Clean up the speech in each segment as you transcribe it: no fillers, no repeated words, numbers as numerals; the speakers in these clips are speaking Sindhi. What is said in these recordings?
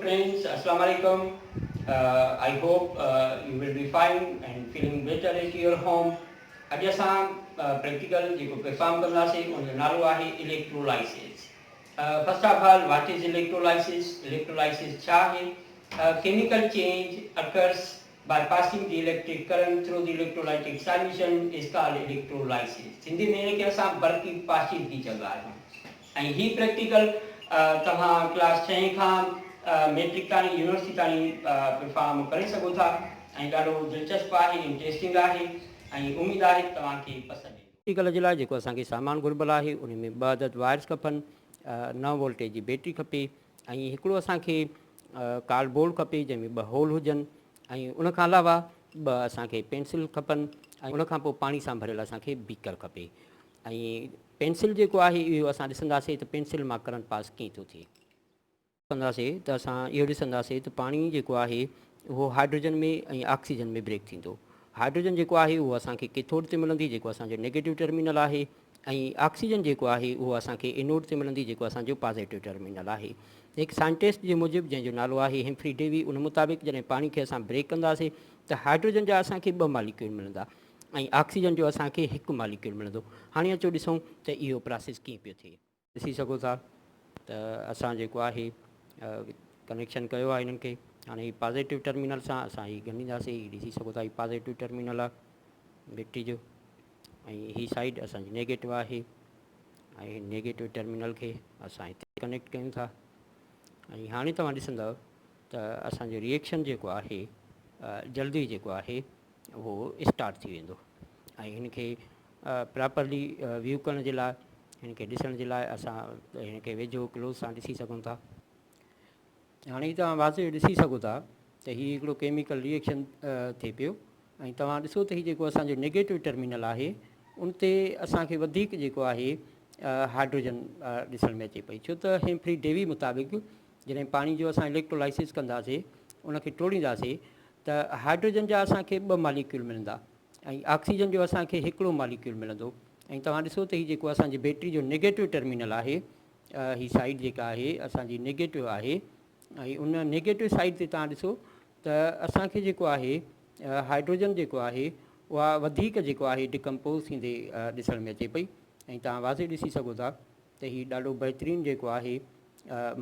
Friends, Assalamu alaikum. I hope you will be fine and feeling better at your home. اڄ اسان پريڪٽيڪل جيڪو پرفارم ڪنداسين ان جو نالو آهي electrolysis. First of all what is electrolysis? Electrolysis ڇا آهي؟ Chemical change occurs by passing the electric current through the electrolytic solution is called electrolysis. Sindhi ۾ ان کي اسان برقي پاشيدگي چوندا آهيون. ۽ هي پريڪٽيڪل توهان ڪلاس ڇهين کان ميٽرڪ تاڻي يونيورسٽي تاڻي پرفارم ڪري سگهو ٿا ۽ ڏاڍو دلچسپ آهي انٽريسٽنگ آهي ۽ اميد آهي ته توهان کي پسند ايندو. پريڪٽيڪل جي لاء جيڪو اسان کي سامان گهربل آهي ان ۾ ٻه عدد وائرس کپن، نو وولٽيج جي بيٽري کپي ۽ هڪڙو اسان کي ڪارڊ بورڊ کپي جنهن ۾ ٻه هول هجن ۽ ان کان علاوه ٻه اسان کي پينسل کپن ۽ ان کان پوء پاڻي سان ڀريل اسان کي بيڪر کپي ۽ پينسل جيڪو آهي اهو اسان ڏسنداسين ته پينسل مان ڪرنٽ پاس ڪيئن ٿو ٿئي. ڪنداسين ته اسان اهو ڏسنداسين ته پاڻي جيڪو آهي اهو هائڊروجن ۾ ۽ آڪسيجن ۾ بريڪ ٿيندو. هائڊروجن جيڪو آهي اهو اسان کي ڪيٿوڊ تي ملندي جيڪو اسان جو نيگيٽو ٽرمينل آهي ۽ آڪسيجن جيڪو آهي اهو اسان کي اينوڊ تي ملندي جيڪو اسان جو پازيٽو ٽرمينل آهي. هڪ سائنٽسٽ جي موجب جنهن جو نالو آهي همفري ڊيوي ان مطابق جڏهن پاڻي کي اسان بريڪ ڪنداسين ته هائڊروجن جا اسان کي ٻه ماليڪيول ملندا. ۽ آڪسيجن جو اسان کي هڪ ماليڪيول ملندو. هاڻي اچو ڏسون ته اهو پراسيس ڪيئن پيو ٿئي. ڏسي سگهو ٿا ته اسان جيڪو آهي ڪنيڪشن ڪيو آهي هنن کي. هاڻي هي پازيٽو ٽرمينل سان اسان هي ڳنڍينداسين. هي ڏسي سگهو ٿا هي پازيٽو ٽرمينل آهي بيٽري جو ۽ هي سائيڊ اسان جي نيگيٽو آهي ۽ نيگيٽو ٽرمينل کي اسان هتي ڪنيڪٽ ڪيون ٿا ۽ هاڻي توهان ڏسندؤ ته اسان جو ريئيڪشن جيڪو آهي جلدي جيڪو آهي اهو اسٽارٽ ٿي ويندو ۽ هن کي پراپرلي ويو ڪرڻ جي لاء هن کي ڏسڻ جي لاء اسان هن کي ويجهو ڪلوز سان ڏسي سگهون ٿا. هاڻي توهان واضح ڏسي سگهو ٿا ته هي هڪڙو ڪيميڪل ريئيڪشن ٿئي پيو ۽ توهان ڏسو ته هي جيڪو اسان جو نيگيٽو ٽرمينل آهي ان تي اسان کي وڌيڪ جيڪو آهي هائڊروجن ڏسڻ ۾ اچي پئي ڇو ته هيمفري ڊيوي مطابق جڏهن پاڻي جو اسان اليڪٽرولائسس ڪنداسي ان کي ٽوڙينداسي ته هائڊروجن جا اسان کي ٻه ماليڪيول ملندا ۽ آڪسيجن جو اسان کي هڪڙو ماليڪيول ملندو ۽ توهان ڏسو ته هي جيڪو اسان جي بيٽري جو نيگيٽو ٽرمينل آهي هي سائيڊ جيڪا آهي اسان جي نيگيٽو آهي ۽ ان نيگيٽو سائيڊ تي توهان ڏسو ته اسان کي جيڪو آهي هائڊروجن جيڪو آهي اها وڌيڪ جيڪو آهي ڊڪمپوز ٿيندي ڏسڻ ۾ اچي پئي ۽ توهان واضح ڏسي سگهو ٿا ته هي ڏاڍو بهترين جيڪو آهي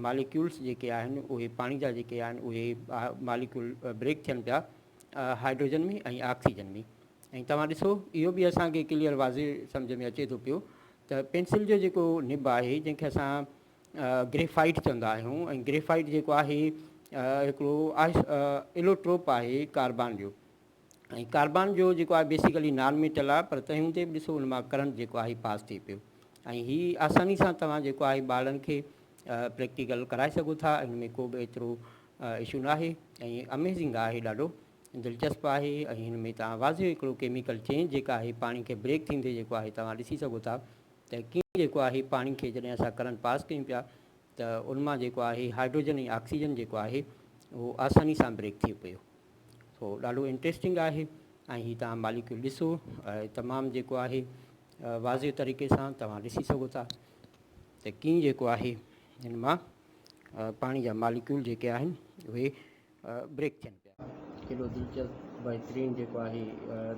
ماليڪيولس جيڪي آهن اهي پاڻي جا جيڪي آهن اهي ماليڪيول بريڪ ٿين پيا هائڊروجن ۾ ۽ آڪسيجن ۾ ۽ توهان ڏسو اهو به اسان کي ڪليئر واضح سمجھ ۾ اچي ٿو پيو ته پينسل جو جيڪو نب آهي جنهن کي اسان گريفائٽ چوندا آهيون ۽ گريفائٽ جيڪو آهي هڪڙو الوٽروپ آهي ڪاربان جو ۽ ڪاربان جو جيڪو آهي بيسيڪلي نان ميٽل آهي پر تنهن هوندي به ڏسو ان مان ڪرنٽ جيڪو آهي پاس ٿئي پيو ۽ هي آساني سان توهان جيڪو آهي ٻارڙن کي پريڪٽيڪل ڪرائي سگهو ٿا ان ۾ ڪو به ايترو اشو نه آهي ۽ اميزنگ آهي ڏاڍو دلچسپ آهي ۽ هن ۾ توهان واضح هڪڙو ڪيميڪل چينج جيڪا آهي پاڻي کي بريڪ ٿيندي جيڪو آهي توهان ڏسي سگهو ٿا ته ڪيئن جيڪو آهي پاڻي کي جڏهن اسان ڪرنٽ پاس ڪيون پيا ته ان مان جيڪو آهي هائڊروجن ۽ آڪسيجن جيڪو آهي اهو آساني سان بريڪ ٿي پيو. سو ڏاڍو انٽريسٽنگ آهي ۽ هي توهان ماليڪيول ڏسو تمام جيڪو آهي واضح طريقي سان توهان ڏسي سگهو ٿا ته ڪيئن جيڪو آهي هن مان پاڻي جا ماليڪيول جيڪي آهن اهي بريڪ ٿين پيا. ڪيڏو دلچسپ بهترين جيڪو آهي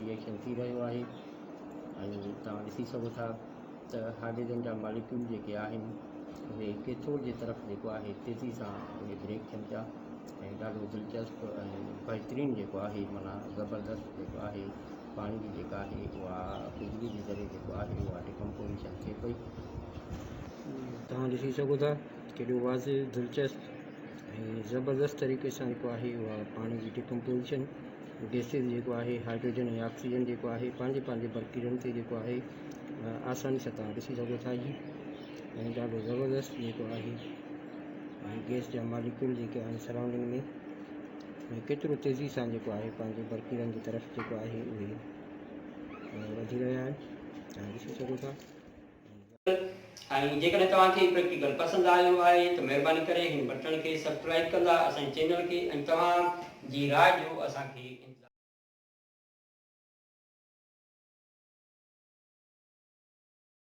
ريئيڪشن ٿي رهيو آهي ۽ توهان ڏسي سگهو ٿا ته هائڊروجن جا ماليڪيول جيڪي آهن اهي ڪيٿوڊ جي طرف جيڪو آهي تيزي سان اهي بريڪ ٿين پيا ۽ ڏاڍو دلچسپ ۽ بهترين جيڪو آهي معنيٰ زبردست جيڪو آهي پاڻي جي جيڪا آهي اها بجلي جي ذريعي جيڪو آهي اها ڊيڪمپوزيشن ٿئي پئي. توهان ڏسي سگهو ٿا ڪيڏو واضح دلچسپ ۽ زبردست طريقي سان جيڪو آهي اها پاڻي جي ڊيڪمپوزيشن گيسز جيڪو آهي هائڊروجن ۽ آڪسيجن جيڪو آهي پنهنجي پنهنجي برقيرن تي جيڪو آهي آساني سان توهان ڏسي سگهو ٿا هي ۽ ڏاڍو زبردست جيڪو آهي ۽ گيس جا ماليڪيول جيڪي آهن سرائونڊنگ ۾ ۽ ڪيترو تيزي سان جيڪو آهي پنهنجي برقيرن جي طرف جيڪو آهي اهي وڌي رهيا آهن توهان ڏسي سگهو ٿا. ۽ جيڪڏهن توهان کي هي پريڪٽيڪل پسند آيو آهي ته مهرباني ڪري هن بٽڻ کي سبسڪرائيب ڪندا اسان جي چينل کي ۽ توهان جي راء جو اسان کي.